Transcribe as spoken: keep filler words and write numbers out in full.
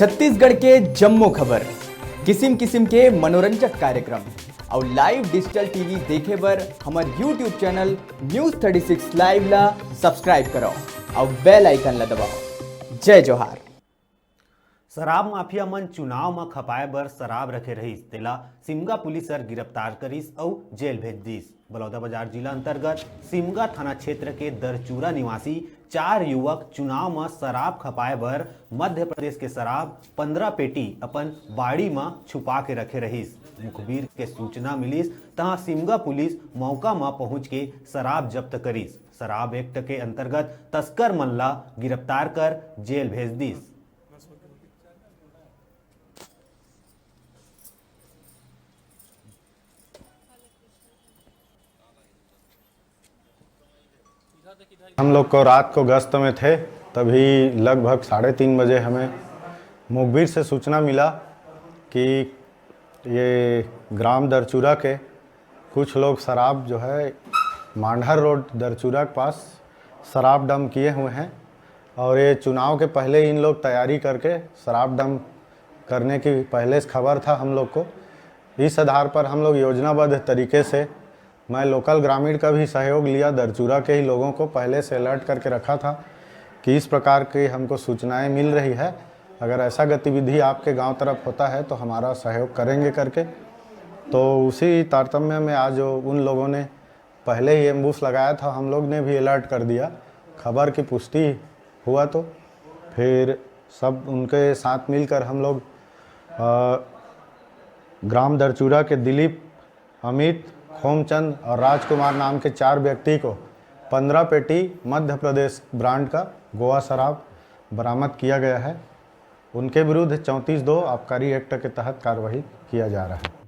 छत्तीसगढ़ के जम्मो खबर, किसिम किसिम के मनोरंजक कार्यक्रम अउ live digital T V देखे बर हमर YouTube channel News thirty six live ला subscribe करव अउ bell icon ला दबाव। जय जोहार। शराब माफिया मन चुनाव म खपाए बर शराब रखे रहिस, तेला सिमगा पुलिस हर गिरफ्तार करिस अउ जेल भेज दिस। बलौदाबाजार जिला अंतर्गत सिमगा थाना क्षेत्र के दरचूरा निवासी चार युवक चुनाव म शराब खपाए बर मध्य प्रदेश के शराब पंद्रह पेटी अपन बाड़ी म छुपा के रखे रहिस। मुखबिर के सूचना मिलिस, तहां सिमगा पुलिस मौका म पहुंच के शराब जब्त करिस। शराब एक्ट के अंतर्गत तस्कर मन ला गिरफ्तार कर जेल भेज दिस। हम लोग को रात को गश्त में थे, तभी लगभग साढ़े तीन बजे हमें मुखबिर से सूचना मिला कि ये ग्राम दरचूरा के कुछ लोग शराब जो है मांढर रोड दरचूरा के पास शराब डंप किए हुए हैं और ये चुनाव के पहले इन लोग तैयारी करके शराब डंप करने की पहले से खबर था हम लोग को। इस आधार पर हम लोग योजनाबद्ध तरीके से, मैं लोकल ग्रामीण का भी सहयोग लिया, दरचूरा के ही लोगों को पहले से अलर्ट करके रखा था कि इस प्रकार की हमको सूचनाएं मिल रही है, अगर ऐसा गतिविधि आपके गांव तरफ होता है तो हमारा सहयोग करेंगे करके। तो उसी तारतम्य में आज उन लोगों ने पहले ही एम्बुश लगाया था, हम लोग ने भी अलर्ट कर दिया। खबर की पुष्टि हुआ तो फिर सब उनके साथ मिलकर हम लोग, अ, ग्राम दरचूरा के दिलीप, अमित, खोमचंद और राजकुमार नाम के चार व्यक्ति को पंद्रह पेटी मध्य प्रदेश ब्रांड का गोवा शराब बरामद किया गया है। उनके विरुद्ध चौंतीस दो आबकारी एक्ट के तहत कार्रवाई किया जा रहा है।